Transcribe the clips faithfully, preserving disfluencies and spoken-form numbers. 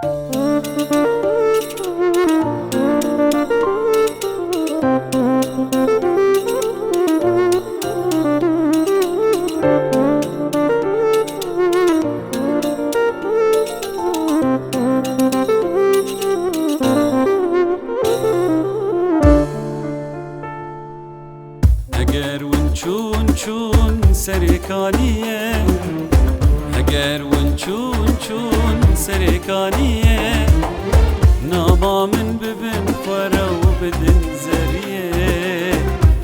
Heger win çûn çûn serê kaniyê, heger win çûn çûn serê kaniyê, nama min bibin xwere û bidin zeriyê,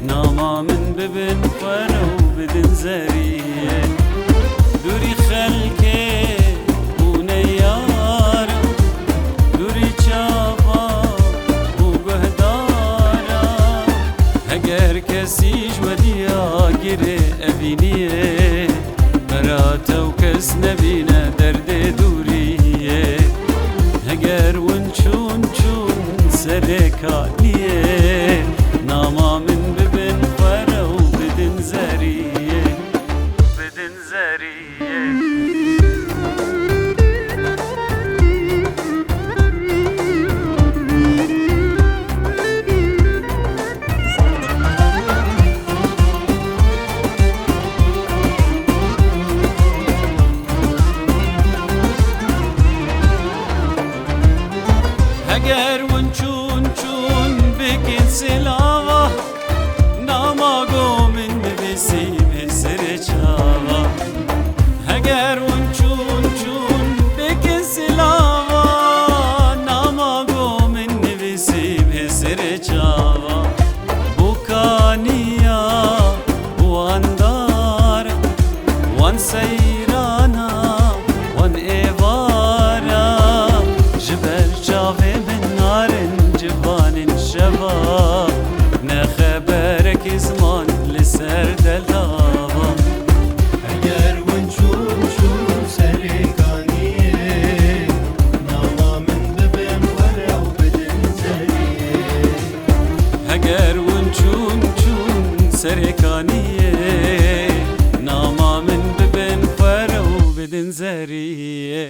nama min bibin xwere û bidin zeriyê. Dûrî xelkê û neyara, dûrî çava û guhdara, heger kesî ji we diya girê evîniyê, bera te û kes nebîne derdê dûriyê. Heger win çûn çûn serê kaniyê, nama min bibin xwere û bidin zeriyê, bidin zeriyê. Heger win çûn çûn bikin silava, nama go min nivîsî bê serê çava. Heger win çûn çûn bikin silava, nama go min nivîsî bê serê çava. Bokaniya wan dara, wan seyrana, wan êvara, ji ber çavê min narin civanên şeva, ne xeberekî ziman li ser delava. Heger win çûn çûn serê kaniyê, nama min bibin xwere û bidin zeriyê. Heger win çûn çûn serê kaniyê, nama min bibin xwere û bidin zeriyê.